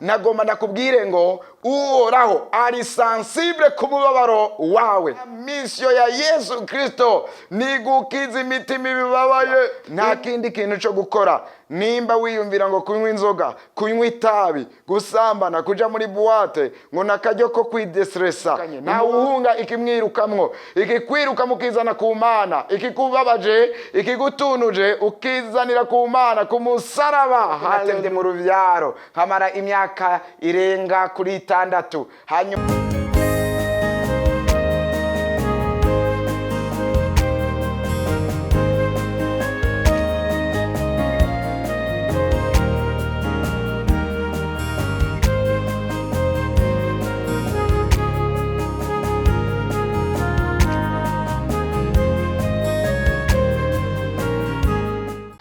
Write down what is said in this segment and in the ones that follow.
Nagomba ndakubwire ngo Uhoraho ari sensible ku mubabaro wawe. Mission ya Yesu Kristo ni gukiza imitima ibibabaye. Nta kindi kintu cyo gukora. Nimba wiyumvira ngo kunywa inzoga, kunywa itabi, gusambana, kuja muri boîte ngo nakaryo ko kwidestressa, ntawe uhunga ikimwirukamwo. Ikikwiruka mukizana ku Mana, ikikubabaje, ikigutunuje, ukizanira ku Mana ku musaraba. Natevye mu ruvyaro, nkamara imyaka irenga kuri 6, hanyuma.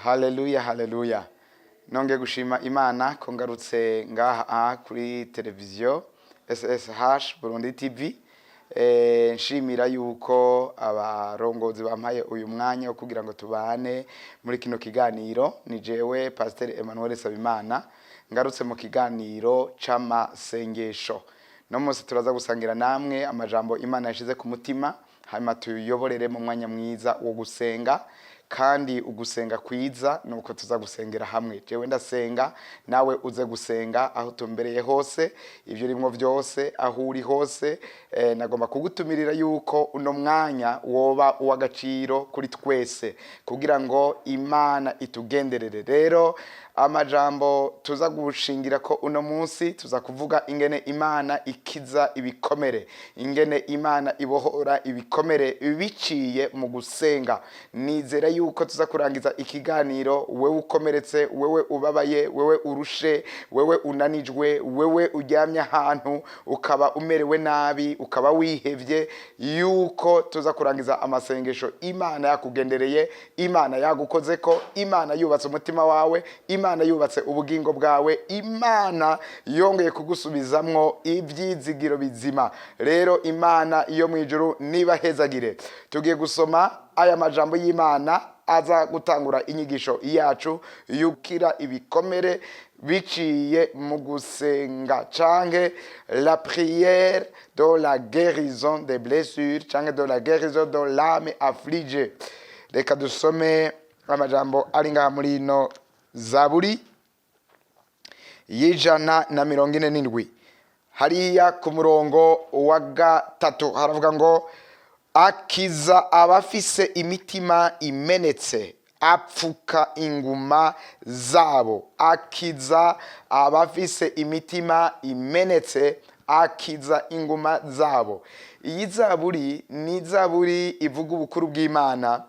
Haleluya, haleluya! Nongeye gushima Imana ko ngarutse ngaha kuri televiziyo SSH Burundi TV. Nshimira yuko abarongozi bampaye uyu mwanya wo kugira ngo tubane muri kino kiganiro. Ni jewe Pasteur Emmanuel Sabimana, ngarutse mu kiganiro c'amasengesho. No munsi turaza gusangira namwe amajambo Imana yashize ku mutima, hanyuma tuyoborere mu mwanya mwiza wo gusenga. Kandi ugusenga kwiza nuko tuza gusengera hamwe. Jewe ndasenga, nawe uze gusenga aho utumbereye hose, ibyo urimo byose, aho uri hose. Nagomba kugutumirira yuko uno mwanya woba uw'agaciro kuri twese kugira ngo Imana itugenderere. Rero amajambo tuza gushingira ko uno munsi, tuza kuvuga ingene Imana ikiza ibikomere, ingene Imana ibohora ibikomere biciye mu gusenga. Nizera yuko tuza kurangiza ikiganiro wewe ukomeretse, wewe ubabaye, wewe urushe, wewe unanijwe, wewe uryamye ahantu ukaba umerewe nabi, ukaba wihevye, yuko tuza kurangiza amasengesho Imana yakugendereye, Imana yagukozeko, Imana yubatse umutima wawe, Imana yubatse ubugingo bwawe, Imana yongeye kugusubizamwo ibyizigiro bizima. Rero Imana yo mu ijuru nibahezagire. Tugiye gusoma aya majambo y'Imana aza gutangura inyigisho yacu yukira ibikomere biciye mu gusenga, canke la prière de la guérison des blessures, canke de la guérison de l'âme affligée. Reka dusome amajambo ari ngaha muri ino Zaburi y'147, hariya ku murongo wa 3 haravuga ngo: "Akiza abafise imitima imenetse, apfuka inguma zabo." Akiza abafise imitima imenetse, akiza inguma zabo. Iyi zaburi ni zaburi ivuga ubukuru bw'Imana.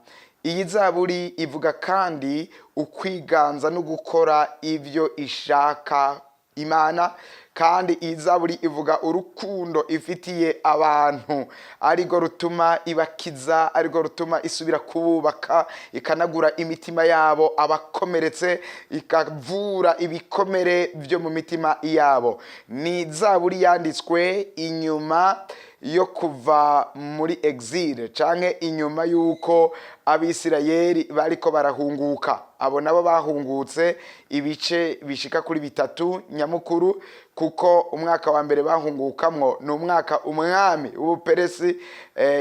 Iyi zaburi ivuga kandi ukwiganza no gukora ibyo ishaka Imana. Kandi iyi zaburi ivuga urukundo ifitiye abantu, arirwo rutuma ibakiza, arirwo rutuma isubira kububaka, ikanagura imitima yabo abakomeretse, ikavura ibikomere byo mu mitima yabo. Ni zaburi yanditswe inyuma yo kuva muri exil, canke inyuma y'uko Abisirayeli bariko barahunguka. Abo nabo bahungutse ibice bishika kuri bitatu nyamukuru, kuko umwaka wa mbere bahungukamwo ni umwaka umwami w'Ubuperesi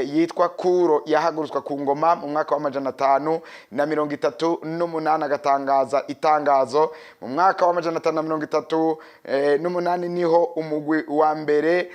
yitwa Kuro yahagurutswa ku ngoma mu mwaka wa 538, agatangaza itangazo. Mu mwaka wa 538 niho umugwi wa mbere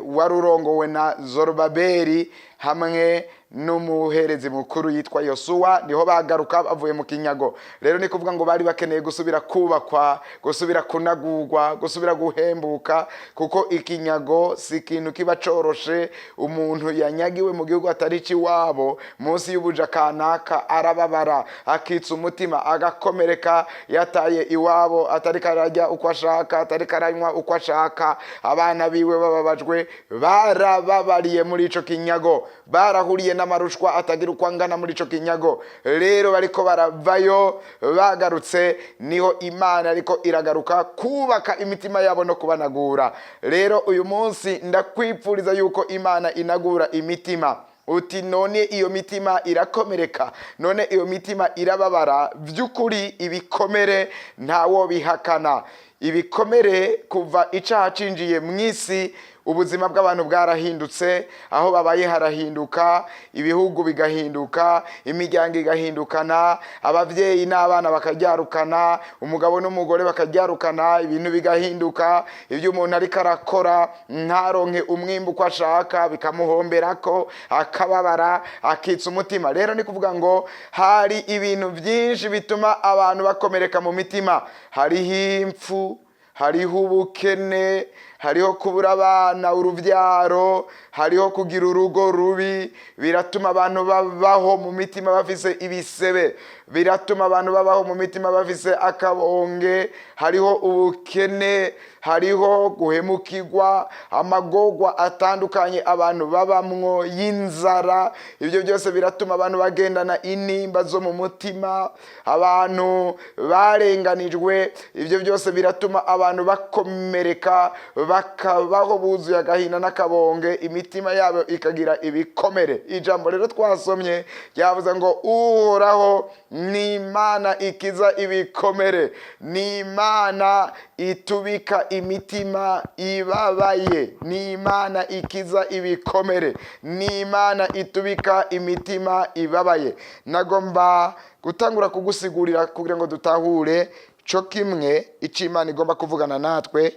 wari urongowe na Zorobabeli hamwe n'umuherezi mukuru yitwa Yosuwa, niho bagaruka bavuye mu kinyago. Rero ni kuvuga ngo bari bakeneye gusubira kubakwa, gusubira kunagurwa, gusubira guhembuka, kuko ikinyago si ikintu kiba coroshe. Umuntu yanyagiwe mu gihugu atari iwabo, munsi y'ubuja kanaka, arababara, akitsa umutima, agakomereka. Yataye iwabo, atari kararya uko ashaka, atari karanywa uko ashaka, abana biwe bababajwe, barababariye muri ico kinyago, barahuriye n'amarushwa atagira uko angana muri ico kinyago. Rero bariko baravayo bagarutse, niho Imana ariko iragaruka kubaka imitima yabo no kubanagura. Rero uyu munsi ndakwipfuriza yuko Imana inagura imitima. Uti: "None iyo mitima irakomereka? None iyo mitima irababara?" By'ukuri ibikomere ntawo bihakana. Ibikomere, kuva icaha cinjiye mu isi, ubuzima bw'abantu bwarahindutse. Aho babaye harahinduka, ibihugu bigahinduka, imiryango igahindukana, ababyeyi n'abana bakaryarukana, umugabo n'umugore bakaryarukana, ibintu bigahinduka. Ibyo umuntu ariko arakora ntaronke umwimbu uko ashaka, bikamuhomberako, akababara, akitsa umutima. Rero ni kuvuga ngo hari ibintu byinshi bituma abantu bakomereka mu mitima. Hariho impfu, hariho ubukene, hariho kubura abana, urubyaro, hariho kugira urugo rubi. Biratuma abantu babaho mu mitima bafise ibisebe, biratuma abantu babaho mu mitima bafise akabonge. Hariho ubukene, hariho guhemukirwa, amagorwa atandukanye abantu babamwo y'inzara. Ibyo byose biratuma abantu bagendana intimba zo mu mutima. Abantu barenganijwe, ibyo byose biratuma abantu bakomereka, bakabaho buzuye agahinda n'akabonge, imitima yabo ikagira ibikomere. Ijambo rero twasomye ryavuze ngo Uhoraho ni Imana ikiza ibikomere, ni Imana itubika imitima ibabaye, ni Imana ikiza ibikomere, ni Imana itubika imitima ibabaye. Nagomba gutangura kugusigurira kugira ngo dutahure co kimwe icyo Imana igomba kuvugana natwe.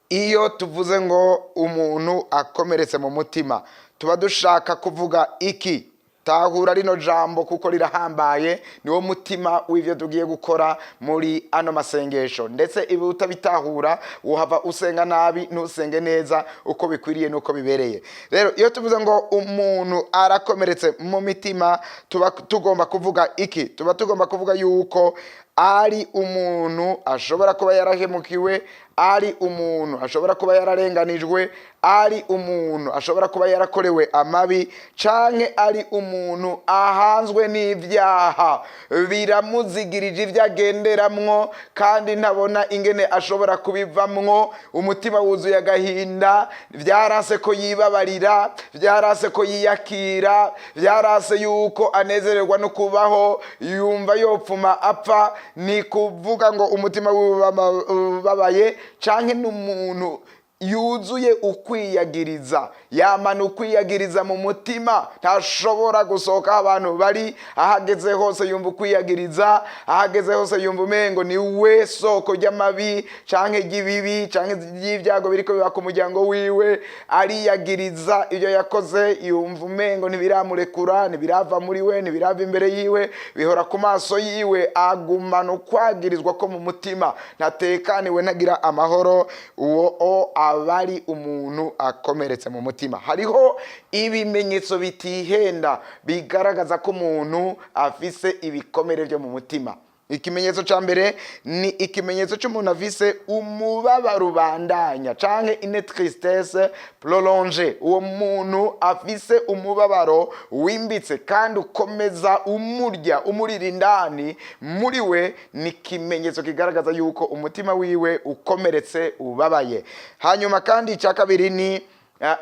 Iyo tuvuze ngo umuntu akomeretse mu mutima, tuba dushaka kuvuga iki? Tahura rino jambo kuko rirahambaye, niwo mutima w'ibyo tugiye gukora muri ano masengesho. Ndetse ibi utabitahura uhava usenga nabi, ntusenge neza uko bikwiriye n'uko bibereye. Rero iyo tuvuze ngo umuntu arakomeretse mu mitima, tuba tugomba kuvuga iki? Tuba tugomba kuvuga yuko ari umuntu ashobora kuba yarahemukiwe, ari umuntu ashobora kuba yararenganijwe, ari umuntu ashobora kuba yarakorewe amabi, canke ari umuntu ahanzwe n'ibyaha biramuzigirije ibyo agenderamwo, kandi ntabona ingene ashobora kubivamwo. Umutima wuzuye agahinda, byaranse ko yibabarira, byaranse ko yiyakira, byaranse yuko anezererwa no kubaho, yumva yopfuma apfa. Ni kuvuga ngo umutima wiwe ubabaye, canke n'umuntu yuzuye ukwiyagiriza, yamana ukwiyagiriza mu mutima, ntashobora gusohoka aho abantu bari. Ahageze hose yumva ukwiyagiriza, ahageze hose yumva umengo ni we soko ry'amabi canke ry'ibibi canke ry'ibyago biriko biba ku muryango wiwe. Ariyagiriza ibyo yakoze, yumva umengo ntibiramurekura, ntibirava muri we, ntibirava imbere yiwe, bihora ku maso yiwe. Agumana ukwagirizwa ko mu mutima, ntatekaniwe, ntagira amahoro. Uwo o aba ari umuntu akomeretse mu mutima. Hariho ibimenyetso bitihenda bigaragaza ko umuntu afise ibikomere byo mu mutima. Ikimenyetso cya mbere ni ikimenyetso cy'umuntu afise umubabaro ubandanya canke une tristesse prolongée. Uwo muntu afise umubabaro wimbitse kandi ukomeza umurya, umurira indani muri we, ni ikimenyetso kigaragaza yuko umutima wiwe ukomeretse, ubabaye. Hanyuma kandi icya kabiri ni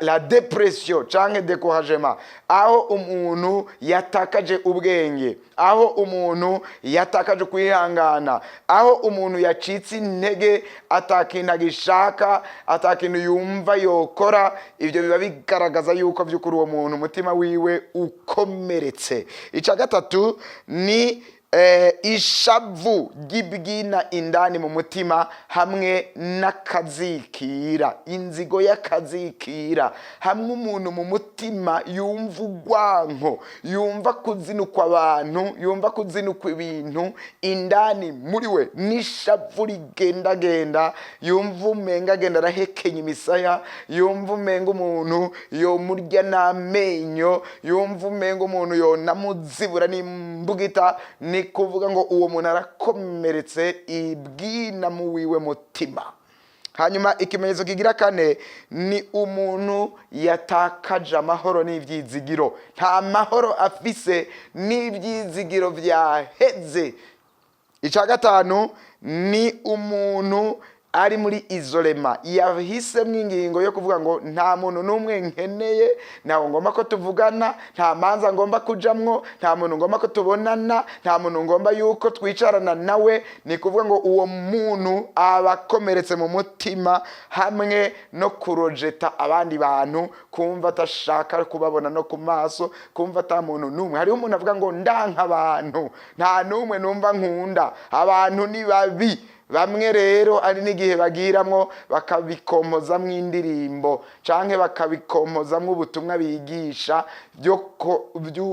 la dépression canke découragement, aho umuntu yatakaje ubwenge, aho umuntu yatakaje kwihangana, aho umuntu yacitse intege, atakintu agishaka, atakintu yumva yokora. Ibyo biba bigaragaza yuko by'ukuri uwo muntu umutima wiwe ukomeretse. Icya gatatu ni ishavu ry'ibwina indani mu mutima hamwe n'akazikira, inzigo y'akazikira, hamwe umuntu mu mutima yumva urwanko, yumva kuzinukwa abantu, yumva kuzinukwa ibintu indani muri we, n'ishavu rigendagenda, yumva umenga agenda arahekenya imisaya, yumva umenga umuntu yomurya n'amenyo, yumva umenga umuntu yonamuzibura n'imbugita. Ni kuvuga ngo uwo muntu arakomeretse ibwina mu wiwe mutima. Hanyuma ikimenyetso kigira kane ni umuntu yatakaje amahoro n'ibyizigiro, nta mahoro afise n'ibyizigiro byaheze. Icya gatanu ni umuntu Ari muri isolement, yahisemo ingingo yo kuvuga ngo nta muntu n'umwe nkeneye, ntawe ngomba ko tuvugana, nta manza ngomba kujamwo, nta muntu ngomba ko tubonana, nta muntu ngomba yuko twicarana nawe. Ni kuvuga ngo uwo muntu aba akomeretse mu mutima, hamwe no kurejeta abandi bantu, kumva atashaka kubabona no ku maso, kumva ata muntu n'umwe. Hariho umuntu avuga ngo ndanka abantu, nta n'umwe numva nkunda, abantu ni babi. Bamwe rero ari n'igihe bagiramwo bakabikomozamwo indirimbo canke bakabikomozamwo ubutumwa bigisha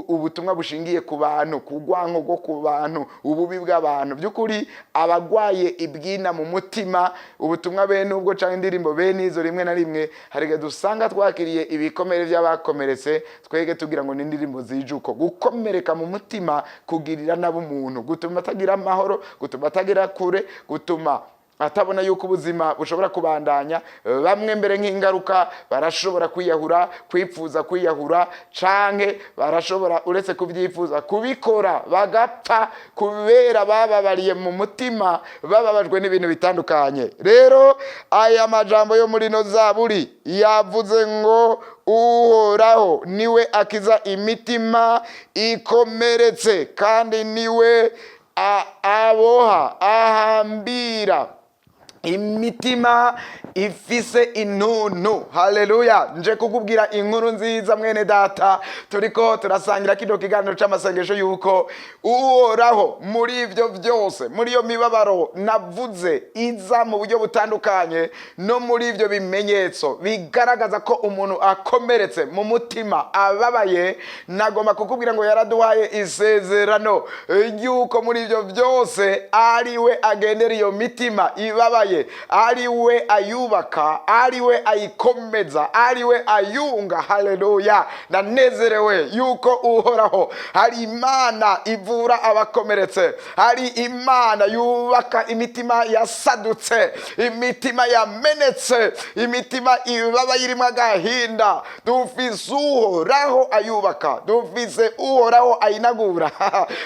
ubutumwa bushingiye ku bantu, ku rwanko rwo ku bantu, ububi bw'abantu. By'ukuri abagwaye ibwina mu mutima, ubutumwa bene ubwo canke indirimbo bene izo, rimwe na rimwe hari igihe dusanga twakiriye ibikomere by'abakomeretse, twege tugira ngo ni indirimbo zijuko. Gukomereka mu mutima kugirira nabo umuntu, gutuma atagira amahoro, gutuma atagira kure, gutuma atabona yuko ubuzima bushobora kubandanya. Bamwe mbere nk'ingaruka barashobora kwiyahura, kwipfuza kwiyahura, canke barashobora uretse kubyifuza kubikora, bagapfa kubera bababariye mu mutima, bababajwe n'ibintu bitandukanye. Rero aya majambo yo muri no zaburi yavuze ngo Uhoraho niwe akiza imitima ikomeretse, kandi niwe aboha, ahambira imitima ifise intuntu. Haleluya! Nje kukubwira inkuru nziza, mwene data turiko turasangira kino kiganiro c'amasengesho, yuko Uhoraho muri ivyo byose, muri iyo mibabaro navuze iza mu buryo butandukanye, no muri ivyo bimenyetso bigaragaza ko umuntu akomeretse mu mutima, ababaye, nagomba kukubwira ngo yaraduhaye isezerano yuko muri ivyo byose ari we agendera iyo mitima ibabaye, ari we ayubaka, ari we ayikomeza, ari we ayunga. Haleluya! Ndanezerewe yuko Uhoraho hari Imana ivura abakomeretse, hari Imana yubaka imitima yasadutse, imitima yamenetse, imitima ibabaye irimo agahinda. Dufise Uhoraho ayubaka, dufise Uhoraho ayinagura,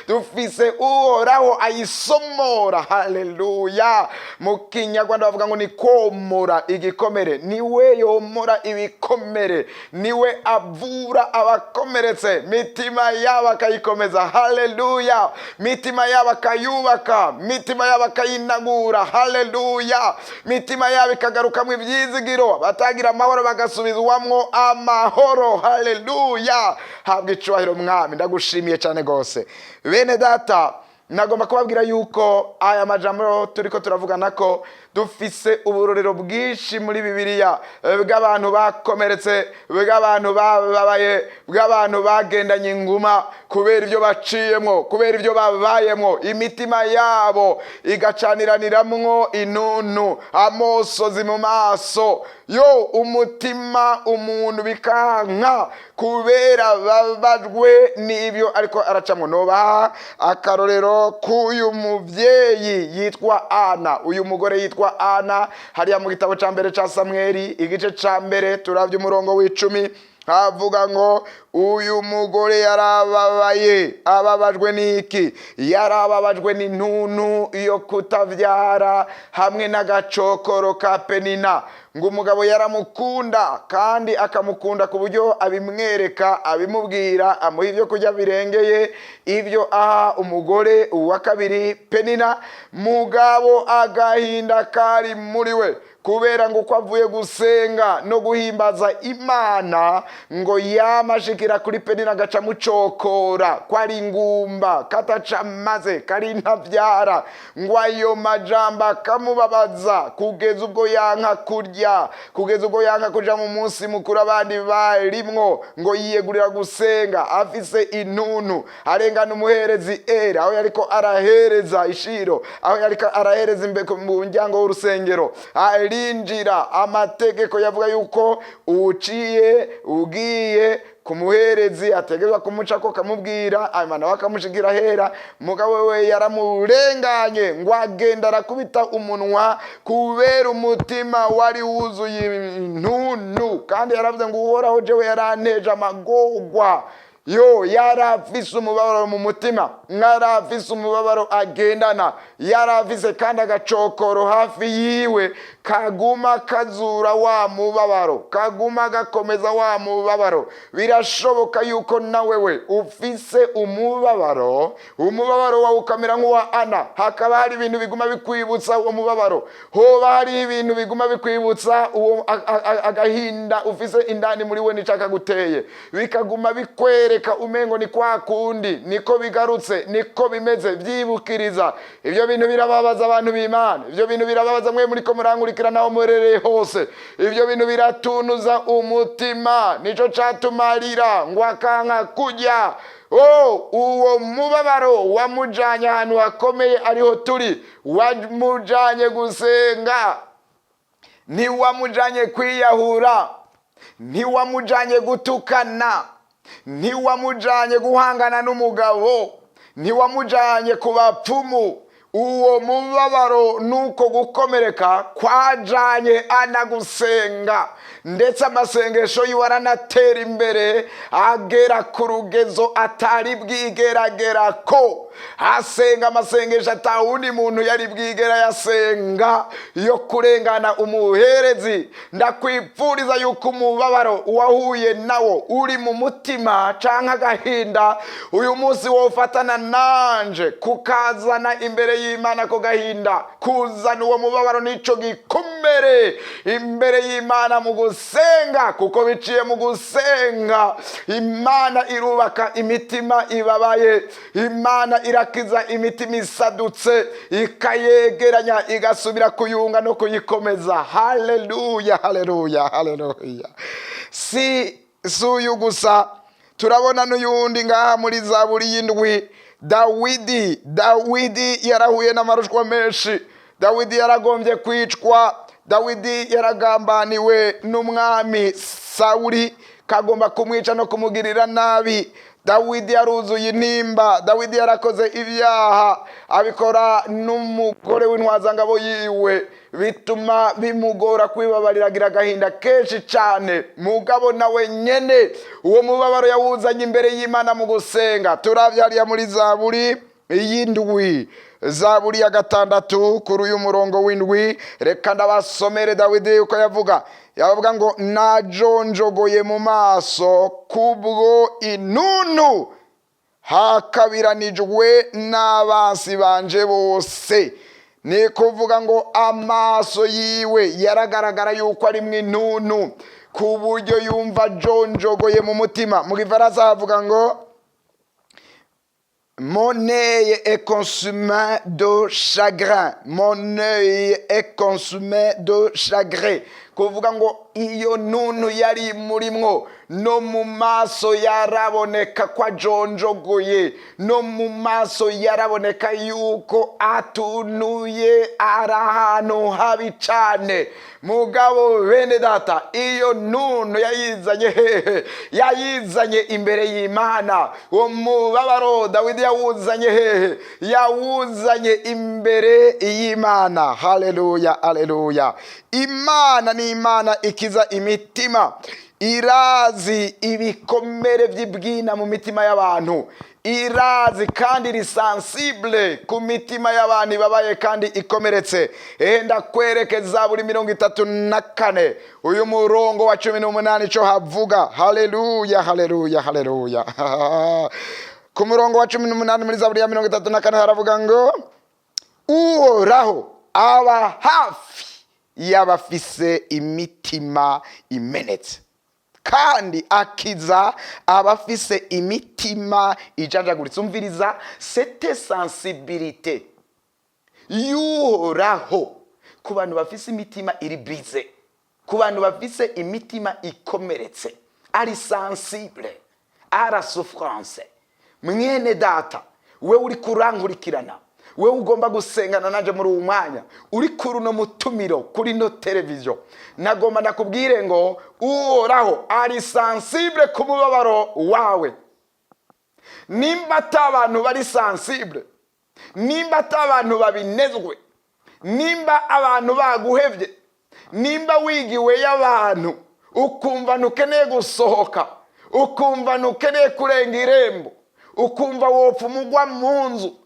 dufise Uhoraho ayisomora. Haleluya! Mu Kinyarwanda bavuga ngo ni komora igikomere. Niwe yomora ibikomere, niwe avura abakomeretse, mitima yabo akayikomeza. Haleluya! Mitima yabo akayubaka, mitima yabo akayinagura. Haleluya! Mitima yabo ikagarukamwo ibyizigiro, batagira amahoro bagasubizwamwo amahoro. Haleluya! Habwa icubahiro, Mwami, ndagushimiye cyane rwose. Bene data, nagomba kubabwira yuko aya majambo turiko turavugana ko dufise uburorero bwinshi muri Bibiliya bw'abantu bakomeretse, bw'abantu bababaye, bw'abantu bagendanye inguma kubera ibyo baciyemwo, kubera ibyo babayemwo, imitima yabo igacaniraniramwo intuntu, amosozi mu maso yo umutima, umuntu bikanka kubera babajwe n'ibyo ariko aracamwo. Nobaha akarorero k'uyu muvyeyi yitwa Ana, uyu mugore yitwa Ana. Hariya mu gitabo ca mbere ca Samweli, igice ca mbere, turavye umurongo w'10, havuga ngo uyu mugore yarababaye. Ababajwe n'iki? Yarababajwe n'intuntu yo kutavyara hamwe n'agacokoro ka Penina. Ngo umugabo yaramukunda, kandi akamukunda ku buryo abimwereka, abimubwira, amuha ibyo kurya birengeye ibyo aha umugore uwa kabiri Penina. Mugabo agahinda kari muri we kubera ngo uko avuye gusenga no guhimbaza Imana, ngo yamashikira kuri Penina agaca mucokora ko ari ingumba, kataca maze kari ntabyara. Ngo ayo majambo akamubabaza kugeza ubwo yanka kurya, kugeza ubwo yanka kuja mu munsi mukuru abandi barimwo, ngo yiyegurira gusenga afise intuntu. Arengana umuherezi Era aho yariko arahereza ishiro, aho yariko arahereza imbere mu muryango w'urusengero, arinjira. Amategeko yavuga yuko uciye ugiye ku muherezi ategerezwa kumucako kamubwira, hanyuma nawe akamushigira hera. Mugabo we yaramurenganye, ngo agenda arakubita umunwa kubera umutima wari wuzuye intuntu. Kandi yaravuze ngo Uhoraho jewe yaranteje amagorwa. Yo yarafise umubabaro mu mutima, yarafise umubabaro agendana, yarafise kandi agacokoro hafi yiwe kaguma kazura wa mubabaro, kaguma gakomeza wa mubabaro. Birashoboka yuko nawe we ufise umubabaro, umubabaro wawe ukamera nk'uwa Ana, hakaba hari ibintu biguma bikwibutsa uwo mubabaro, hoba hari ibintu biguma bikwibutsa uwo agahinda ufise indani muri we n'icakaguteye, bikaguma bikwereka umengo ni kwa kundi, niko bigarutse, niko bimeze, byibukiriza. Ibyo bintu birababaza abantu b'Imana, ibyo bintu birababaza mwe muriko murankurikira naho murereye hose. Ibyo bintu biratunuza umutima, nico catuma arira ngo akanka kurya. Oh, uwo mubabaro wamujanye ahantu hakomeye, ariho turi. Wamujanye gusenga, ntiwamujanye kwiyahura, ntiwamujanye gutukana, ntiwamujanye guhangana n'umugabo, ntiwamujanye ku bapfumu. Uwo mubabaro nuko gukomereka kwajanye Ana gusenga, ndetse amasengesho yiwe aranatera imbere, agera ku rugezo atari bwigeragera ko asenga amasengesho atawundi muntu yari bwigera yasenga yo kurengana umuherezi. Ndakwipfuriza yuko umubabaro wahuye nawo uri mu mutima canke agahinda, uyu munsi wofatana nanje kukazana imbere y'Imana, ko gahinda, kuzana uwo mubabaro n'ico gikomere imbere y'Imana mu gusenga, kuko biciye mu gusenga Imana irubaka imitima ibabaye, Imana irakiza imitima isadutse, ikayegeranya, igasubira kuyunga no kuyikomeza. Haleluya, haleluya, haleluya! Si uyu gusa, turabona n'uyundi ngaha muri Zaburi y'indwi, Dawidi. Dawidi yarahuye n'amarushwa menshi. Dawidi yaragombye kwicwa. Dawidi yaragambaniwe n'umwami Sawuli, kagomba kumwica no kumugirira nabi. Dawidi yaruzuye intimba. Dawidi yarakoze ibyaha, abikora n'umugore w'intwazangabo yiwe, bituma bimugora kwibabarira, agira agahinda kenshi cyane. Mugabo nawe nyene uwo mubabaro yawuzanye imbere y'Imana mu gusenga. Turavye hariya muri Zaburi y'indwi, Zaburi ya gatandatu, kuri uyu murongo w'indwi, reka ndabasomere Dawidi uko yavuga. Yavuga ngo: "Najonjogoye mu maso kubwo intuntu, hakabiranijwe n'abansi banje bose." Ni kuvuga ngo amaso yiwe yaragaragara yuko ari mu intuntu, ku buryo yumva ajonjogoye mu mutima. Mu Gifaransa havuga ngo: "Mon œil est consumé de chagrin. Mon œil est consumé de chagrin." Kuvuga ngo iyo ntuntu yari murimwo, no mu maso yaraboneka ko ajonjogoye, no mu maso yaraboneka yuko atunuye, ari ahantu habi cane. Mugabo bene data, iyo ntuntu yayizanye hehe? Yayizanye imbere y'Imana. Uwo mubabaro Dawidi yawuzanye hehe? Yawuzanye imbere y'Imana. Haleluya, haleluya! Imana ni Imana ikiza imitima, irazi ibikomere by'ibwina mu mitima y'abantu, irazi kandi iri sensible ku mitima y'abantu ibabaye kandi ikomeretse. Ehe, ndakwerekeza buri 34, uyu murongo wa 18, ico havuga. Haleluya, haleluya, haleluya! Ku murongo wa 18 muri Zaburi ya 34 haravuga ngo: "Uhoraho aba hafi y'abafise imitima imenetse, kandi akiza abafise imitima ijanjaguritse." Umviriza cette sensibilité y'Uhoraho ku bantu bafise imitima iri brisée, ku bantu bafise imitima ikomeretse, ari sensible à la souffrance. Mwene data, we uri kurankurikirana, wewe ugomba gusengana nanje muri uwu mwanya, uri kuri uno mutumiro, kuri ino televiziyo, nagomba ndakubwire ngo Uhoraho ari sensible ku mubabaro wawe. Nimba ata abantu bari sensible, nimba ata abantu babinezwe, nimba abantu baguhevye, nimba wigiwe y'abantu, ukumva ntukeneye gusohoka, Ukumva ntukeneye kurenga irembo, ukumva wopfa umugwa mu nzu.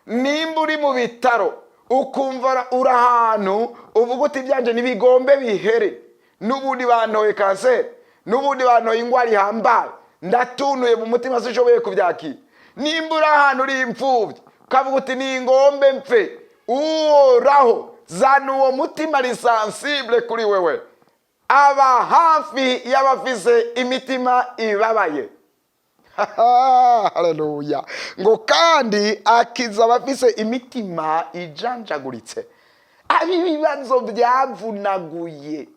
Nimba uri mu bitaro, ukumva uri ahantu uvuga uti: "Ibyanje ntibigombe bihere, n'ubundi bantoye kanseri, n'ubundi bantoye indwara ihambaye, ndatunuye mu mutima, sinashoboye kubyakira." Nimba uri ahantu uri imfubyi, ukavuga uti: "Ni ngombe mpfe," Uhoraho zana uwo mutima ari sensible kuri wewe. Aba hafi y'abafise imitima ibabaye. Haleluya! Ngo kandi akiza abafise imitima ijanjaguritse, ab'ibibazo byavunaguye,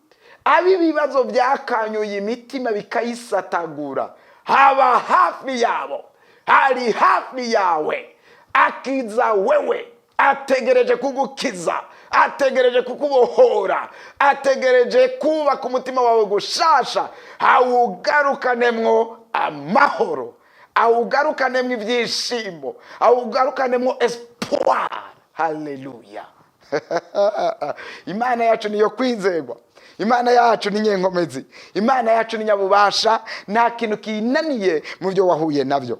ab'ibibazo byakanyuye imitima bikayisatagura. Haba hafi yabo, hari hafi yawe. Akiza wewe, ategereje kugukiza, ategereje kukubohora, ategereje kubaka umutima wawe gushasha, awugarukanemwo amahoro, awugarukanemwo ibyishimo, awugarukanemwo espoir. Haleluya! Imana yacu niyo kwizerwa, Imana yacu ni nyenkomezi, Imana yacu ni nyabubasha. Nta kintu kinaniye mu byo wahuye nabyo.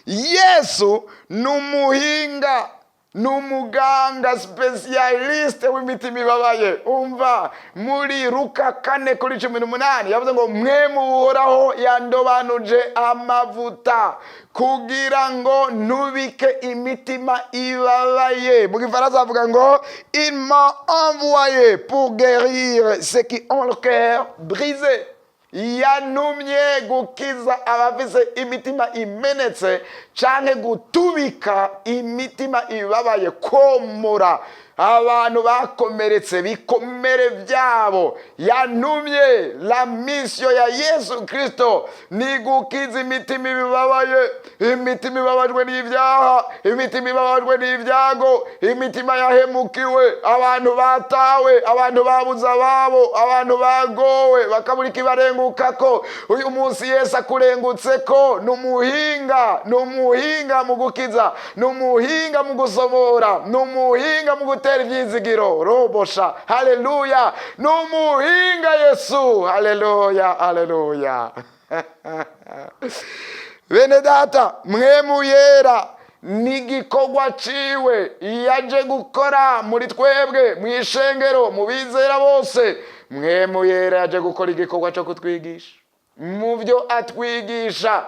Yesu ni umuhinga, ni umuganga spécialiste w'imitima ibabaye. Umva muri Luka 4:18, yavuze ngo: "Mpwemu w'Uhoraho yandobanuje amavuta kugira ngo ntubike imitima ibabaye." Mu Gifaransa bavuga ngo: "Il m'a envoyé pour guérir ceux qui ont le cœur brisé." Yantumye gukiza abafise imitima imenetse, canke gutubika imitima ibabaye, komora abantu bakomeretse bikomere byabo. Yantumye, la mission ya Yesu Kristo ni gukiza imitima ibibabaye, imitima ibabajwe n'ibyaha, imitima ibabajwe n'ibyago, imitima yahemukiwe, abantu batawe, abantu babuze ababo, abantu bagowe bakabura ikibarengukako. Uyu munsi Yesu akurengutse ko ni umuhinga, ni umuhinga mu gukiza, ni umuhinga mu gusomora, ni umuhinga mu gutera ibyizigiro robosha. Haleluya! Ni umuhinga Yesu. Haleluya, haleluya! Bene data, Mpwemu Yera n'igikorwa ciwe yaje gukora muri twebwe, mu ishengero, mu bizera bose. Mpwemu Yera yaje gukora igikorwa cyo kutwigisha. Mu byo atwigisha,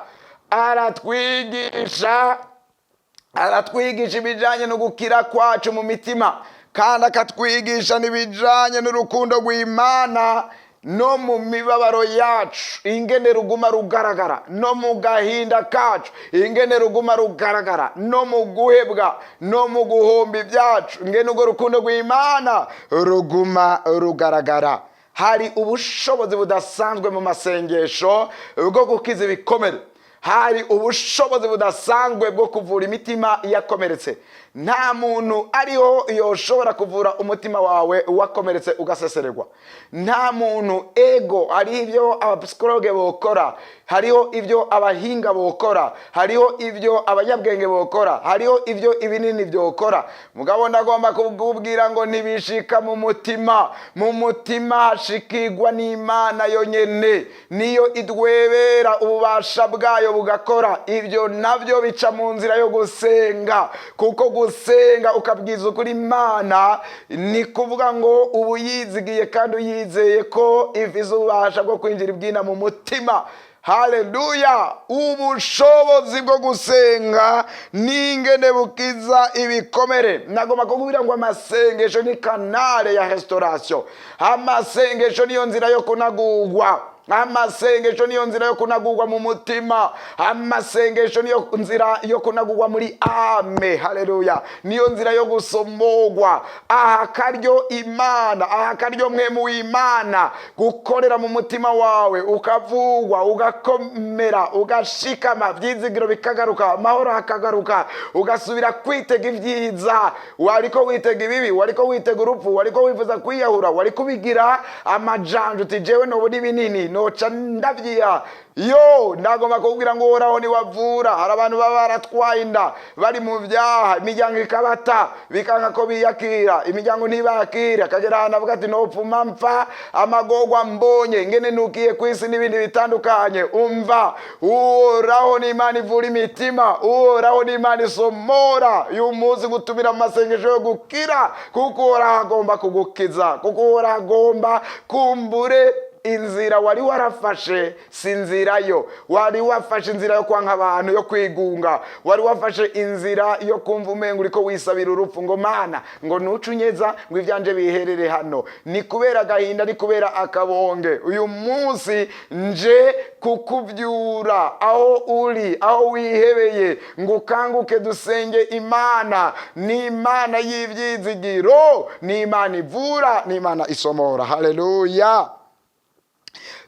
aratwigisha ibijyanye no gukira kwacu mu mitima, kandi akatwigisha n'ibijyanye n'urukundo rw'Imana no mu mibabaro yacu, ingene ruguma rugaragara, no mu gahinda kacu, ingene ruguma rugaragara, no mu guhebwa, no mu guhomba ibyacu, ingene urwo rukundo rw'Imana ruguma rugaragara. Hari ubushobozi budasanzwe mu masengesho bwo gukiza ibikomere, hari ubushobozi budasanzwe bwo kuvura imitima yakomeretse. Nta muntu ariho yoshobora kuvura umutima wawe wakomeretse ugasesererwa, nta muntu. Ego, hariho ibyo abapsychologues bokora, hariho ibyo abahinga bokora, hariho ibyo abanyabwenge bokora, hariho ibyo ibinini byokora. Mugabo ndagomba kubwira ngo ntibishika mu mutima. Mu mutima hashikirwa n'Imana yonyene, niyo idwebera ububasha bwayo bugakora. Ibyo nabyo bica mu nzira yo gusenga, kuko gusenga ukabwiza ukuri Imana ni kuvuga ngo ubu yizigiye kandi uyizeye ko ifise ububasha bwo kwinjira ibwina mu mutima. Haleluya! Ubushobozi bwo gusenga n'ingene bukiza ibikomere. Nagomba kukubwira ngo amasengesho ni canal ya restauration, amasengesho niyo nzira yo kunagurwa, amasengesho niyo nzira yo kunagurwa mu mutima, amasengesho niyo nzira yo kunagurwa muri âme. Haleluya! Niyo nzira yo gusomogwa. Aha karyo Imana, aha karyo Mpwemu w'Imana gukorera mu mutima wawe, ukavugwa, ugakomera, ugashikama, byizigiro bikagaruka, amahoro akagaruka, ugasubira kwitega ibyiza. Wariko witega ibibi, wariko witega urupfu, wariko wifuza kwiyahura, wariko ubigira amajanja uti: "Jewe nobona ibinini." Noca ndavyiha yo. Ndagomba kubwira ngo Uhoraho niwavura. Hari abantu baba baratwaye inda bari mu vyaha, imiryango ikabata, bikanka ko biyakira, imiryango ntibakira, akagera ahantu avuga ati: "Nopfuma mpfa, amagorwa mbonye, ngene nukiye ku isi," n'ibindi bitandukanye. Umva, Uhoraho ni Imana ivura imitima, Uhoraho ni Imana isomora. Uyu munsi gutumira mu masengesho yo gukira, kuko Uhoraho agomba kugukiza, kuko Uhoraho agomba kumbure inzira wari warafashe si inzira yo wari wafashe, inzira yo kwanka abantu, yo kwigunga. Wari wafashe inzira yo kumva umenga uriko wisabira urupfu, ngo: "Mana, ngo nucunyeza ngo ivyanje biherere hano." Ni kubera agahinda, ni kubera akabonge. Uyu munsi nje kukuvyura aho uri, aho wihebeye, ngo ukanguke, dusenge Imana. Ni Imana y'ivyizigiro, ni Imana ivura, ni Imana isomora. Haleluya!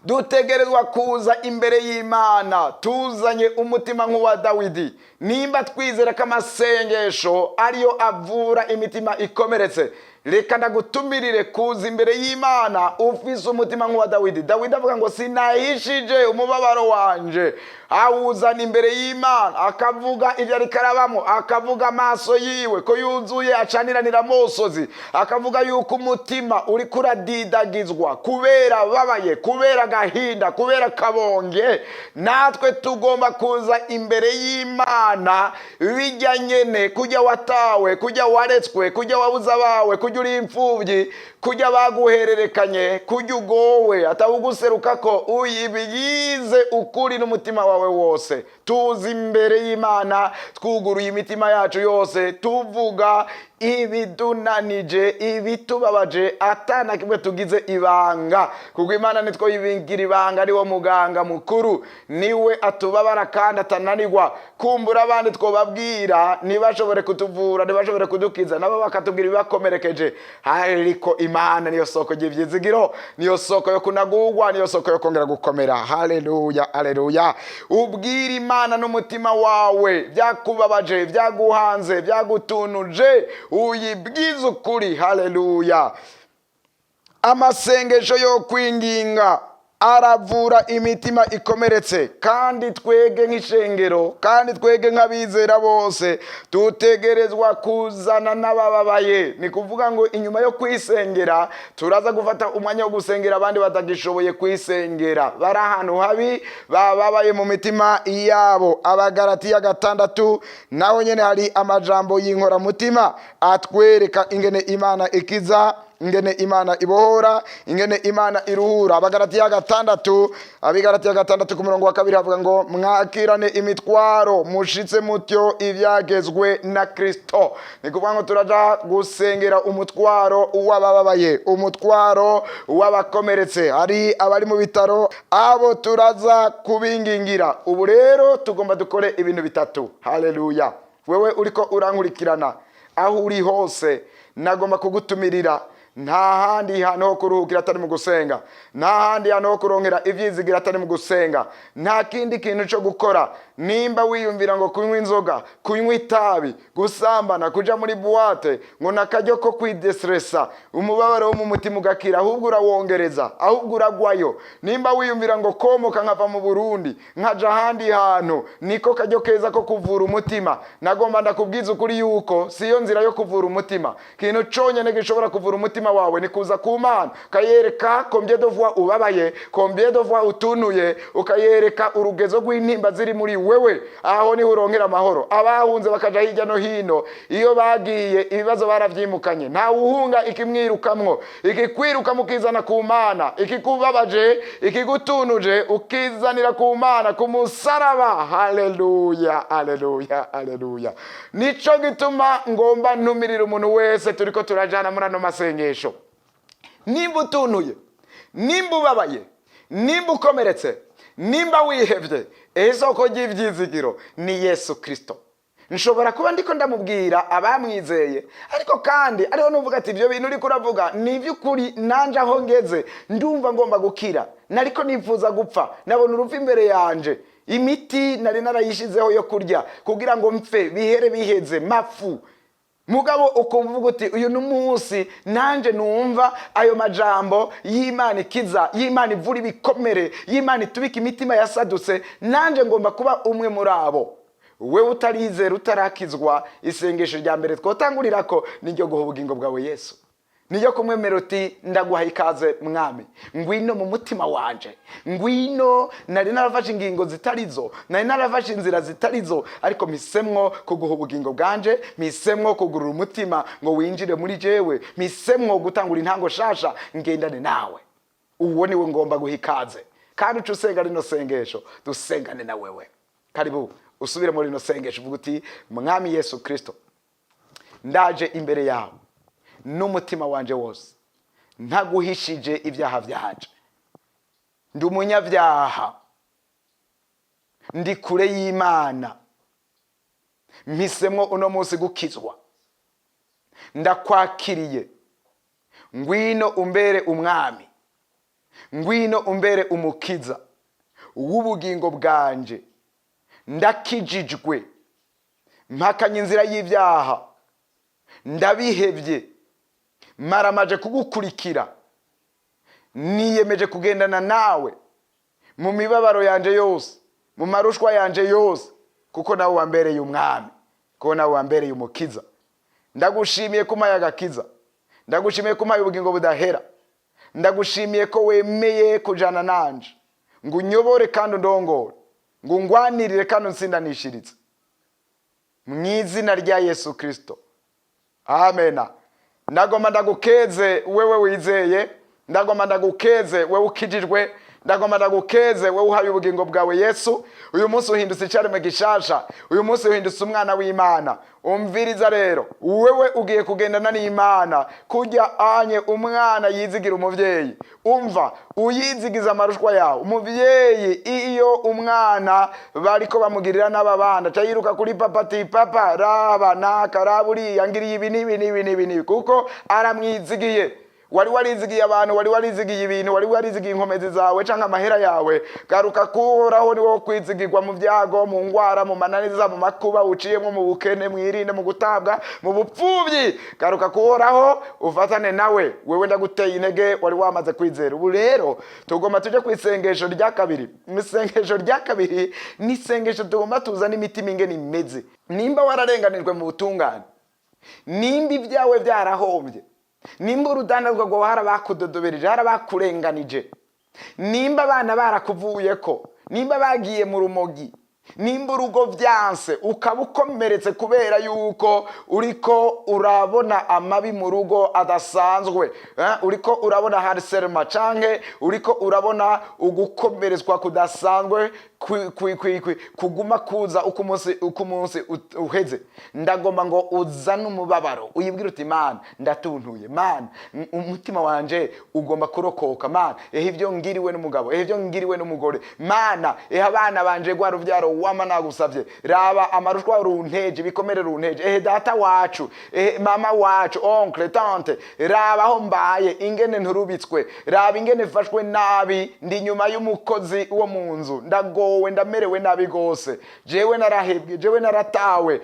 Dutegerezwa kuza imbere y'Imana tuzanye umutima nk'uwa Dawidi. Nimba twizera ko amasengesho ariyo avura imitima ikomeretse, reka ndagutumirire kuza imbere y'Imana ufise umutima nk'uwa Dawidi. Dawidi avuga ngo: "Sinahishije umubabaro wanje." Awuzana imbere y'Imana, akavuga ibyo ariko arabamo, akavuga amaso yiwe ko yuzuye acaniranira amosozi, akavuga yuko umutima uri kuradidagizwa kubera ababaye, kubera agahinda, kubera akabonge. Natwe tugomba kuza imbere y'Imana bijya nyene, kujya watawe, kujya waretswe, kujya wabuze abawe, kujya uri imfubyi, kujya baguhererekanye, kujya ugowe atawuguseruka, ko uyibigize ukuri n'umutima wawe wose. Tuza imbere y'Imana twuguruye imitima yacu yose, tuvuga ibidunanije, ibitubabaje, atana kimwe tugize ibanga, kuko Imana nitwo yibingira ibanga. Ari wo muganga mukuru, niwe atubabara kandi atananirwa. Kumbura abandi twobabwira ntibashobore kutuvura, ntibashobore kudukiza, nabo bakatubwira ibibakomerekeje, ariko Imana niyo soko ry'ivyizigiro, niyo soko yo kunagurwa, niyo soko yo kongera gukomera. Haleluya, haleluya! Ubwira Imana n'umutima wawe byakubabaje, byaguhanze, byagutunuje, uyibwize ukuri. Haleluya! Amasengesho yo kwinginga aravura imitima ikomeretse. Kandi twege nk'ishengero, kandi twege nk'abizera bose, dutegerezwa kuzana n'abababaye. Ni kuvuga ngo inyuma yo kwisengera, turaza gufata umwanya wo gusengera abandi batagishoboye kwisengera, bari ahantu habi, bababaye mu mitima yabo. Abagaratiya 6, naho nyene hari amajambo y'inkoramutima atwereka ingene Imana ikiza, ingene Imana ibohora, ingene Imana iruhura. Abagaratiya 6, Abigaratiya 6 ku murongo wa 2 havuga ngo: "Mwakirane imitwaro, mushitse mutyo ibyagezwe na Kristo." Ni kuvuga ngo turaja gusengera umutwaro w'abababaye, umutwaro w'abakomeretse, hari abari mu bitaro, abo turaza kubingingira. Ubu rero tugomba dukore ibintu bitatu. Haleluya! Wewe uriko urankurikirana aho uri hose, nagomba kugutumirira: nta handi hantu ho kuruhukira atari mu gusenga, nta handi hantu ho kurongera ibyizigira atari mu gusenga, nta kindi kintu cyo gukora. Nimba wiyumvira ngo kunywa inzoga, kunywa itabi, gusambana, kuja muri boîte, ngo nakaryo ko kwidestresa, umubabaro wo mu mutima ugakira, ahubwo urawongereza, ahubwo uragwayo. Nimba wiyumvira ngo komoka nkava mu Burundi nkaja ahandi hantu niko karyo keza ko kuvura umutima, nagomba ndakubwiza ukuri yuko siyo nzira yo kuvura umutima. Ikintu conyene gishobora kuvura umutima wawe ni kuza ku Mana, ukayereka combien de fois ubabaye, combien de fois utunuye, ukayereka urugezo rw'intimba ziri muri wewe. Aho niho urongera amahoro. Abahunze bakaja hirya no hino, iyo bagiye ibibazo baravyimukanye. Ntawe uhunga ikimwirukamwo. Ikikwiruka mukizana ku Mana, ikikubabaje, ikigutunuje, ukizanira ku Mana ku musaraba. Haleluya, haleluya, haleluya! Nico gituma ngomba ntumirira umuntu wese turiko turajana muri ano masengesho: nimba utunuye, nimba ubabaye, nimba ukomeretse, nimba wihevye, isoko ry'ivyizigiro ni Yesu Kristo. Nshobora kuba ndiko ndamubwira abamwizeye, ariko kandi ariho nuvuga ati: "Ibyo bintu uriko uravuga ni iby'ukuri, nanje aho ngeze ndumva ngomba gukira, nariko nifuza gupfa, nabona urupfu imbere yanje, imiti nari narayishizeho yo kurya kugira ngo mpfe bihere biheze mafu." Mugabo ukumva uvuga uti uyu ni umunsi nanjye numva ayo majambo y'Imana ikiza, y'Imana ivura ibikomere, y'Imana itubika imitima yasadutse, nanjye ngomba kuba umwe muri abo. Wewe utarizera, utarakizwa, isengesho rya mbere twotangurira ko niryo guha ubugingo bwawe Yesu, niyo kumwemera uti ndaguha ikaze mwami, ngwino mu mutima wanje, ngwino. Nari narafashe ingingo zitarizo, nari narafashe inzira zitarizo, ariko mpisemwo kuguha ubugingo bwanje, mpisemwo kugurura umutima ngo winjire muri jewe, mpisemwo gutangura intango shasha ngendane nawe. Uwo niwe ngomba guha ikaze. Kandi uca usenga rino sengesho, dusengane na wewe. Karibu usubire muri rino sengesho, uvuga uti mwami Yesu Kristo, ndaje imbere yawe n'umutima wanje wose, ntaguhishije ibyaha byanje. Ndi umunyabyaha, ndi kure y'Imana, mpisemwo uno munsi gukizwa. Ndakwakiriye, ngwino umbere umwami, ngwino umbere umukiza w'ubugingo bwanje. Ndakijijwe, mpakanye inzira y'ibyaha, ndabihebye, maramaje kugukurikira, niyemeje kugendana nawe mu mibabaro yanje yose, mu marushwa yanje yose, kuko nawe wambereye umwami, kuko nawe wambereye umukiza. Ndagushimiye ko umpaye agakiza, ndagushimiye ko umpaye ubugingo budahera, ndagushimiye ko wemeye kujana nanje ngo unyobore kandi undongore, ngo ungwanirire kandi unsindanishirize, mu izina rya Yesu Kirisito, amena. Ndagomba ndagukeze wewe wizeye, ndagomba ndagukeze wewe ukijijwe, ndagomba ndagukeze wewe uhaye ubugingo bwawe Yesu. Uyu munsi uhindutse icyaremwe gishasha, uyu munsi uhindutse umwana w'Imana. Umviriza rero, wewe ugiye kugendana n'Imana kujya anye umwana yizigira umuvyeyi. Umva, uyizigiza amarushwa yawe. Umuvyeyi iyo umwana bariko bamugirira n'ababana, aca yiruka kuri papa ati papa, raba naka, raba uriya, ngiriye ibi n'ibi n'ibi n'ibi n'ibi, kuko aramwizigiye. Wari warizigiye abantu, wari warizigiye ibintu, wari warizigiye inkomezi zawe canke amahera yawe. Garuka kuhoraho, ni wowe kwizigirwa mu byago, mu ngwara, mu mananiza, mu makuba uciyemo, mu bukene, mwirinde, mu gutabwa, mu bupfubyi. Garuka kuhoraho, ufatane nawe. Wewe ndaguteye intege, wari wamaze kwizera. Ubu rero tugomba tuje ku isengesho rya kabiri. Mu isengesho rya kabiri ni isengesho tugomba tuzana imitima ingene imeze. Nimba wararenganijwe mu butungane, nimba ibyawe byarahombye, nimba urudandazwa rwawe harabakudodobereje, harabakurenganije, nimba abana barakuvuyeko, nimba bagiye mu rumogi, nimba urugo byanse, ukaba ukomeretse kubera yuko uriko urabona amabi mu rugo adasanzwe, uriko urabona harcèlement, canke uriko urabona ugukomeretswa kudasanzwe kuguma kuza uko umunsi uheze, ndagomba ngo uzane umubabaro, uyibwire uti Mana, ndatuntuye, Mana, umutima wanje ugomba kurokoka. Mana, ehe ibyo ngiriwe n'umugabo, ehe ibyo ngiriwe n'umugore, Mana, ehe abana banje, rwa ruvyaro wama nagusavye, raba amarushwa runteje, ibikomere runteje, ehe data wacu, ehe mama wacu, oncle, tante, raba aho mbaye ingene nturubitswe, raba ingene mfashwe nabi, ndi nyuma y'umukozi wo mu nzu, ndagowe, ndamerewe nabi gose, jewe narahebwe, jewe naratawe,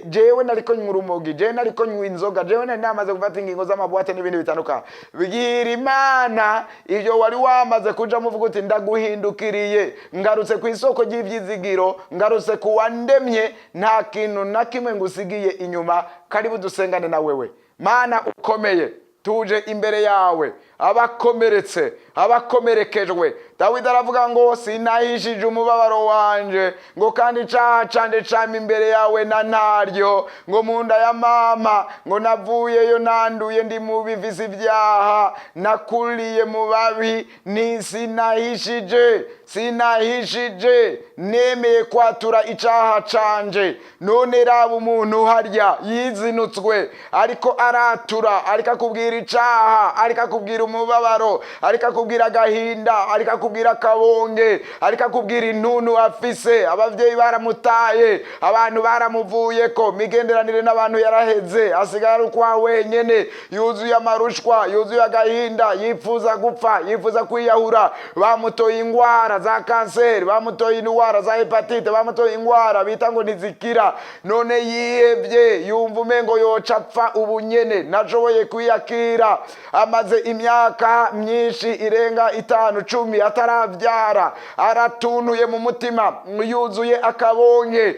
jewe nariko nywa urumogi, jewe nariko nywa inzoga, jewe nari namaze gufata ingingo z'ama boîte n'ibindi bitandukanye. Bwira Imana ibyo wari wamaze kujamo, uvuga uti ndaguhindukiriye, ngarutse ku isoko ry'ibyizigiro, ngarutse ku wandemye, nta kintu na kimwe ngusigiye inyuma. Karibu dusengane na wewe. Mana ukomeye, tuje imbere yawe, abakomeretse, abakomerekejwe. Dawidi aravuga ngo sinahishije umubabaro wanje, ngo kandi icaha canje cama imbere yawe na ntaryo, ngo mu nda ya mama ngo navuyeyo nanduye, ndi mubi, mfise ibyaha, nakuriye mu babi. Ni sinahishije, sinahishije, nemeye kwatura icaha canje. None raba umuntu harya yizinutswe, ariko aratura, ariko akubwira icaha, ariko akubwira. akubwira umubabaro, ariko akubwira agahinda, ariko akubwira akabonge, ariko akubwira intuntu afise. Abavyeyi baramutaye, abantu baramuvuyeko, migenderanire n'abantu yaraheze, asigaye ari ukwa wenyene, yuzuye amarushwa, yuzuye agahinda, yifuza gupfa, yifuza kwiyahura. Bamutoye ingwara za kanseri, bamutoye indwara za hépatite, bamutoye ingwara bita ngo ntizikira. None yihebye, yumva umengo yoca apfa ubu nyene, ntashoboye kwiyakira. Amaze imyaka myinshi irenga 5, 10 ataravyara, aratuntuye mu mutima, yuzuye akabonye.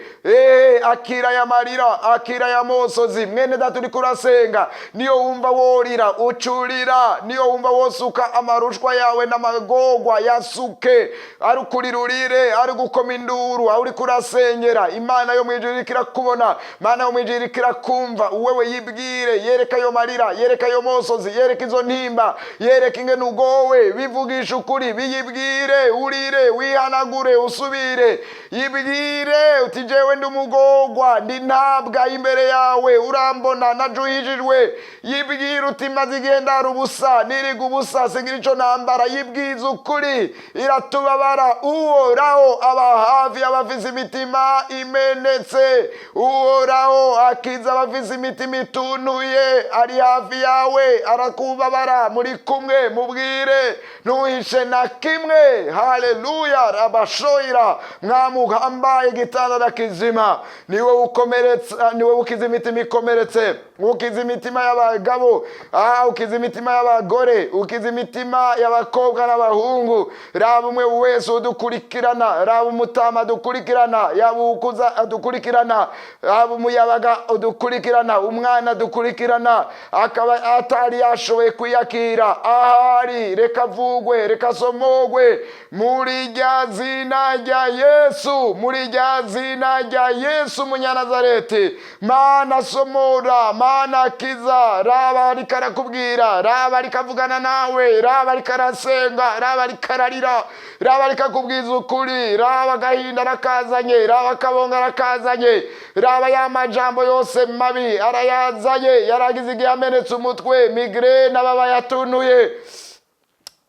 Akira ya marira, akira ya mosozi. Mwene data uriko urasenga, niyo wumva worira ucurira, niyo wumva wosuka amarushwa yawe n'amagorwa yasuke, ari ukurira urire, ari gukoma induru aho uriko urasengera. Imana yo mwijuru iriko irakubona, Imana yo mwijuru iriko irakumva. Wewe yibwire, yereka ayo marira, yereka ayo mosozi, yereka izo ntimba, yereka ingene ugowe, bivugisha ukuri, biyibwire, urire, wihanagure, usubire, yibwire uti: "Jewe ndi umugorwa, ndi ntabwa imbere yawe, urambona, najuhijijwe." Yibwire uti: "Maze igihe ndara ubusa, niriga ubusa, singira ico nambara." Yibwize ukuri, iratubabara. Uhoraho aba hafi y'abafise imitima imenetse, Uhoraho akiza abafise imitima ituntuye. Ari hafi yawe, arakubabara, muri kumwe, mubwire, ntuhishe na kimwe. Haleluya! Rabashoira mwamuhambaye igitanda kizima, niwe ukomeretsa, niwe ukiza imitima ikomeretse, ukiza imitima y'abagabo, ukiza imitima y'abagore, ukiza imitima y'abakobwa n'abahungu. Raba umwe wese udukurikirana, raba umutama adukurikirana, yaba ukuza adukurikirana, raba umuyabaga udukurikirana, umwana adukurikirana akaba atari yashoboye kwiyakira, ahari reka avugwe, reka asomogwe muri rya zina rya Yesu, muri rya zina rya Yesu Umunyanazareti. Mana somora, Mana kiza. Raba ariko arakubwira, raba ariko avugana nawe, raba ariko arasenga, raba ariko ararira, raba ariko akubwiza ukuri, raba agahinda arakazanye, raba akabonga arakazanye, raba ya majambo yose mabi arayazanye, yaragize igihe amenetse umutwe, migraine, aba yatunuye.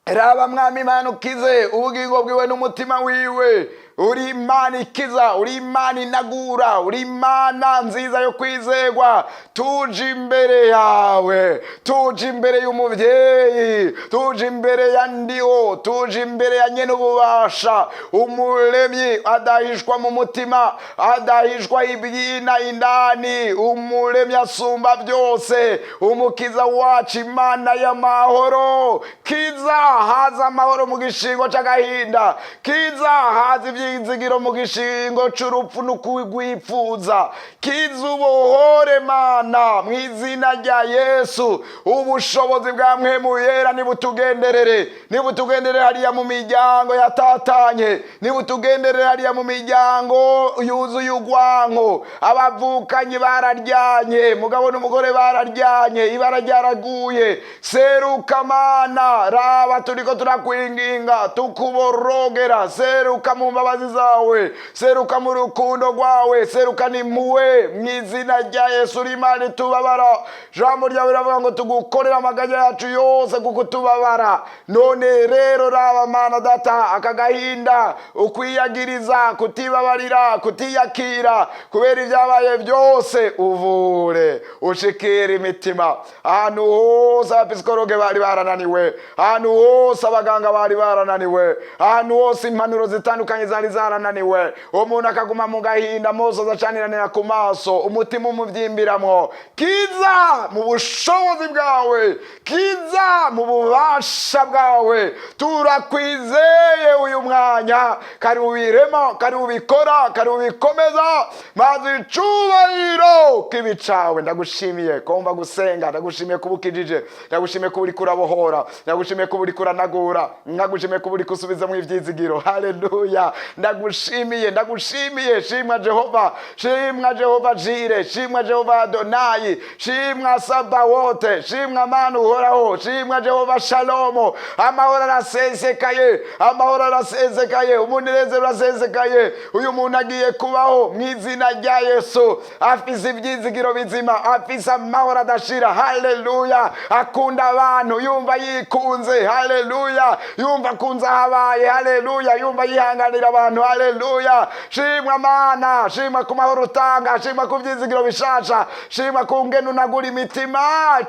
Raba Mwami Imana, ukize ubugingo bwiwe n'umutima wiwe. Uri Imana ikiza, uri Imana inagura, uri Imana nziza yo kwizegwa. Tuje imbere yawe, tuje imbere y'umubyeyi, tuje imbere ya Ndiho, tuje imbere ya nyene ububasha, Umuremyi adahishwa mu mutima, adahishwa ibyina indani, Umuremyi asumba byose, Umukiza wacu, Imana y'amahoro. Kiza, haza amahoro mu gishingo c'agahinda. Kiza, haza ivyizigiro mu gishingo c'urupfu n'ukugwipfuza. Kiza, ubohore Mana, mu izina rya Yesu. Ubushobozi bwa Mpwemu Yera nibutugenderere, nibutugenderere hariya mu miryango yatatanye, nibutugenderere hariya mu miryango yuzuye urwanko. Abavukanyi bararyanye, mugabo n'umugore bararyanye, ibara ryaraguye. Seruka Mana, raba turiko turakwinginga, tukuborogera. Seruka mu mbabazi zawe, seruka mu rukundo rwawe, seruka n'impuhwe mu izina rya Yesu. Uri Imana itubabara. Jambo ryawe riravuga ngo tugukorera amaganya yacu yose kuko tubabara. None rero raba Mana Data, aka gahinda, ukwiyagiriza, kutibabarira, kutiyakira kubera ibyabaye byose, uvure, ushikira imitima ahantu hose abapisikologe bari barananiwe, ahantu hose abaganga bari barananiwe, ahantu hose impanuro zitandukanye zari zarananiwe, umuntu akaguma mu gahinda, amosozi acaniranira ku maso, umutima umuvyimbiramwo. Kiza mu bushobozi bwawe, kiza mu bubasha bwawe. Turakwizeye uyu mwanya, kari ubirema, kari ubikora, kari ubikomeza, maze icubahiro kibicawe. Ndagushimiye ko wumva gusenga, ndagushimiye kuba ukijije, ndagushimiye kuba uriko urabohora, ndagushimiye kuba uriko uranagura, ndagushimiye kuba uriko usubizamwo ivyizigiro. Haleluya! Ndagushimiye, ndagushimiye. Shimwa Jehova, shimwa Jehova Jire, shimwa Jehova Adonayi, shimwa Sabawote, shimwa Mana uhoraho, shimwa Jehova Shalomo. Amahoro arasesekaye, amahoro arasesekaye, umunezero urasesekaye. Uyu muntu agiye kubaho mu izina rya Yesu, afise ibyizigiro bizima, afise amahoro adashira. Haleluya! Akunda abantu, yumva yikunze. Haleluya! Yumva akunze ahabaye. Haleluya! Yumva yihanganira abantu. Haleluya! Shimwa Mana, shimwa ku mahoro utanga, shimwa ku byizigiro bishasha, shimwa ku ngene unagura imitima.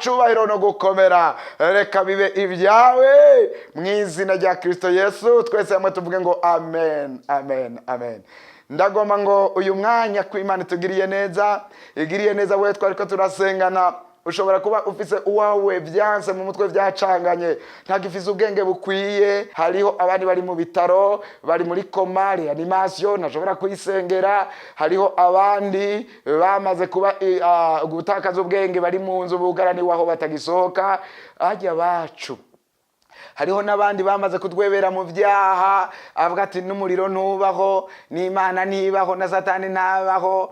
Cubahiro no gukomera reka bibe ibyawe mu izina rya Kristo Yesu. Twese hamwe tuvuge ngo amen, amen, amen. Ndagomba ngo uyu mwanya ko Imana itugiriye neza, igiriye neza we twariko turasengana. Ushobora kuba ufise uwawe byanse mu mutwe, byacanganye, ntagifise ubwenge bukwiye. Hariho abandi bari mu bitaro, bari muri coma, réanimation, ntashobora kuyisengera. Hariho abandi bamaze kuba gutakaza ubwenge, bari mu nzu bugaraniwe aho batagisohoka hajya bacu. Hariho n'abandi bamaze kutwebera mu byaha, avuga ati n'umuriro ntubaho, n'Imana ntibaho, na Satani ntabaho,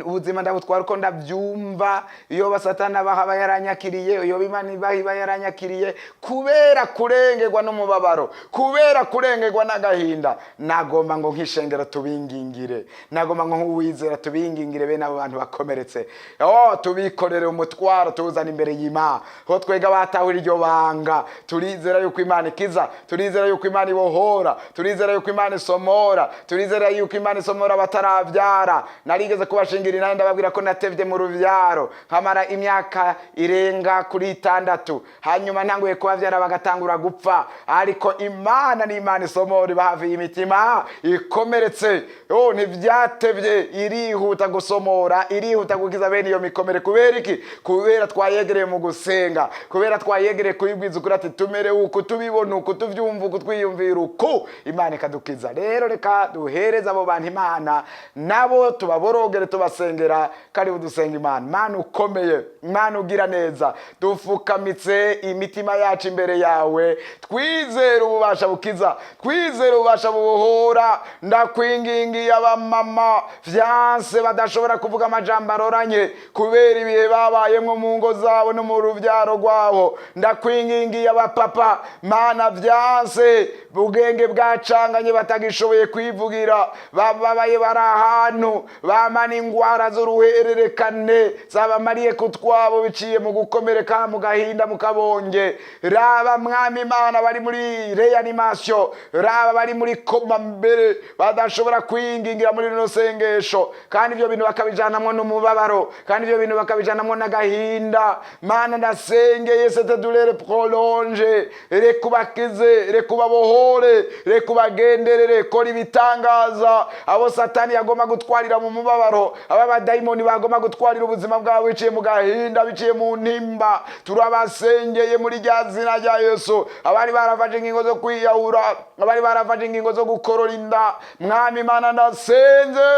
ubuzima ndabutwara uko ndabyumva. Iyo basatani abaho aba yaranyakiriye, iyo Imana ibaho iba yaranyakiriye. Kubera kurengerwa n'umubabaro, kubera kurengerwa n'agahinda, nagomba ngo nk'ishengero tubingingire, nagomba ngo nk'uwizera tubingingire bene abo bantu bakomeretse. Oh, tubikorere umutwaro, tuwuzane imbere y'Imana. Ho twega batahura iryo banga, turizera yuko Imana ikiza, turizera yuko Imana ibohora, turizera yuko Imana isomora, turizera yuko Imana isomora batarabyara. Narigeze kubashingira inani, ndababwira ko natevye mu ruvyaro, nkamara imyaka irenga kuri 6, hanyuma ntanguye kubavyara bagatangura gupfa. Ariko Imana ni Imana isomora, iba hafi y'imitima ikomeretse. Oh, ntivyatevye, irihuta gusomora, irihuta gukiza bene iyo mikomere. Kubera iki? Kubera twayegereye mu gusenga, kubera twayegereye kuyibwiza ukuri ati tumerewe uku, tubibona uku, tuvyumva uku, twiyumvira uku, Imana ikadukiza. Rero reka duhereze abo bantu Imana, nabo tubaborogere tubasengera. Karibu dusenga Imana. Mana ukomeye, Imana ugira neza, dufukamitse imitima yacu imbere yawe, twizere ububasha bukiza, twizere ububasha bubohora. Ndakwingingiye abamama vyanse, badashobora kuvuga amajambo aroranye kubera ibihe babayemwo mu ngo zabo no mu ruvyaro rwabo. Ndakwingingiye abapapa, Mana, vyanse, ubwenge bwacanganye, batagishoboye kwivugira, bababaye, bari ahantu bamana ingwara z'uruhererekane zabamariye kutwabo biciye mu gukomereka, mu gahinda, mu kabonge. Raba Mwami Imana bari muri réanimation, raba bari muri coma mbere, badashobora kwingingira muri rino sengesho, kandi ibyo bintu bakabijanamwo n'umubabaro, kandi ibyo bintu bakabijanamwo n'agahinda. Mana, ndasengeye cette douleur prolongée, reka ubakize, reka ubabohore, reka ubagenderere, kora ibitangaza. Abo Satani yagomba gutwarira mu mubabaro, aba badayimoni bagomba gutwarira ubuzima bwabo biciye mu gahinda, biciye mu ntimba, turabasengeye muri rya zina rya Yesu. Abari barafashe ingingo zo kwiyahura, abari barafashe ingingo zo gukorora inda, Mwami Imana, ndasenze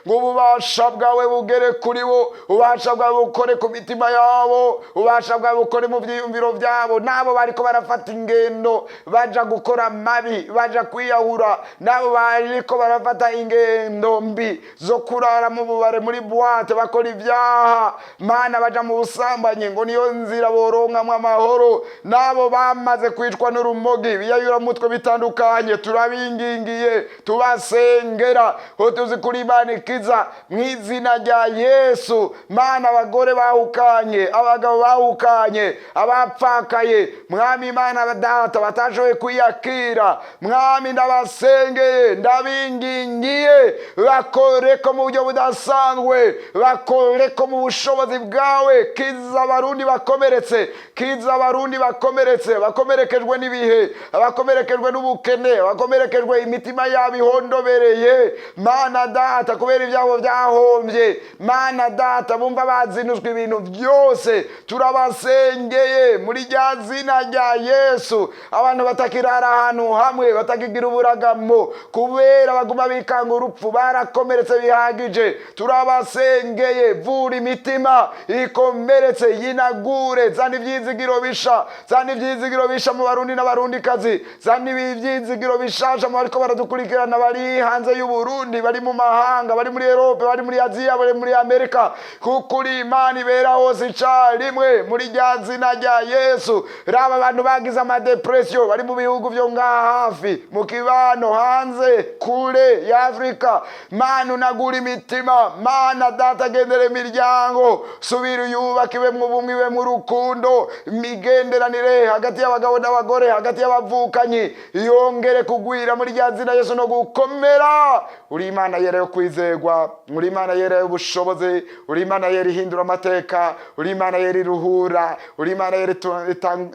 ngo ububasha bwawe bugere kuri bo, ububasha bwawe bukore ku mitima yabo, ububasha bwawe bukore mu byiyumviro byabo. N'abo bariko barafata ingendo baja gukora mabi, baja kwiyahura, n'abo bariko barafata ingendo mbi zo kurara mu bubare, muri boîte, bakora ibyaha, Mana, baja mu busambanyi ngo niyo nzira boronkamwo amahoro, n'abo bamaze kwicwa n'urumogi, biyayuramutwe bitandukanye, turabingingiye, tubasengera ko tuzi kuri Imana ikiza mu izina rya Yesu. Mana, abagore bahukanye, abagabo bahukanye, abapfakaye, Mwami Imana Data, batashoboye kwiyakira, Mwami, ndabasengeye, ndabingingiye, bakore ko mu buryo budasanzwe, bakore ko mu bushobozi bwawe. Kiza Abarundi bakomeretse, kiza Abarundi bakomeretse, bakomerekejwe n'ibihe, abakomerekejwe n'ubukene, abakomerekejwe imitima yabo ihondobereye, Mana Data, kubera ibyabo byahombye. Mana Data, bumva bazinuzwe ibintu byose, turabasengeye muri rya zina rya Yesu. Yesu. Abantu batakirara ahantu hamwe, batakigira uburagamo kubera baguma bikanga urupfu, barakomeretse bihagije. Turabasengeye, vura imitima ikomeretse, yinagure, zana ivyizigiro bisha, zana ivyizigiro bisha mu Barundi n'Abarundikazi, zana ivyizigiro bishasha mu bariko baradukurikirana bari hanze y'Uburundi, bari mu mahanga, bari muri Europe, bari muri Aziya, bari muri Amerika, kuko uri Imana ibera hose icarimwe, muri rya zina rya Yesu. Raba abantu bagize amadepresiyo bari mu bihugu vyo ngaha hafi, mu kibano, hanze kure ya Afrika. Mana, unagura imitima. Mana Data, gendera imiryango, subira uyubake, ibemwo ubumwe, ibemwo urukundo, imigenderanire hagati y'abagabo n'abagore, hagati y'abavukanyi yongere kugwira muri rya zina Yesu no gukomera. Uri Imana yera yo kwizegwa, uri Imana yera y'ubushobozi, uri Imana yera ihindura amateka, uri Imana yera iruhura, uri Imana yera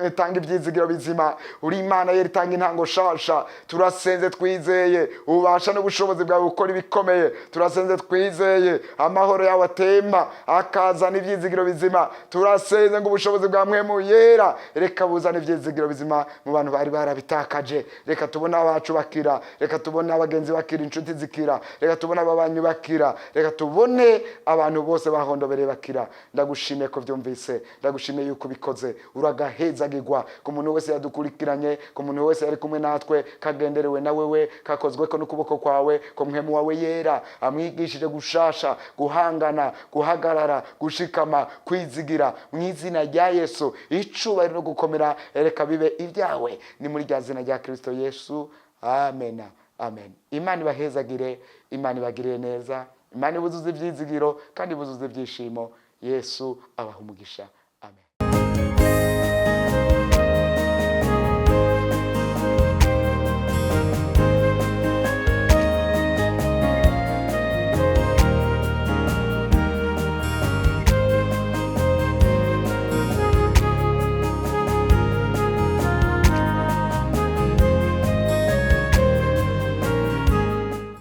itanga ivyizigiro bizima, uri Imana yera itanga intango shasha. Turasenze twizeye ububasha n'ubushobozi bwawe gukora ibikomeye. Turasenze twizeye amahoro yawe atemba akazana ivyizigiro bizima. Turasenze ngo ubushobozi bwa Mpwemu Yera reka buzane ivyizigiro bizima mu bantu bari barabitakaje. Reka tubone abacu bakira, reka tubone abagenzi bakira, inshuti zikira, reka tubone ababanyi bakira, reka tubone abantu bose bahondobereye bakira. Ndagushimiye ko vyumvise, ndagushimiye yuko ubikoze. Uragahezagirwa ku muntu wese yadukurikiranye, ku muntu wese yari kumwe natwe, kagenderewe na wewe, kakozweko n'ukuboko kwawe, ko Mpwemu wawe Yera amwigishije gushasha, guhangana, guhagarara, gushikama, kwizigira. Mu izina rya Yesu, icubahiro no gukomera reka bibe ibyawe, ni muri rya zina rya Kristo Yesu, amena, amen. Imana ibahezagire, Imana ibagirire neza, Imana ibuzuze ivyizigiro kandi ibuzuze ivyishimo. Yesu abaha umugisha.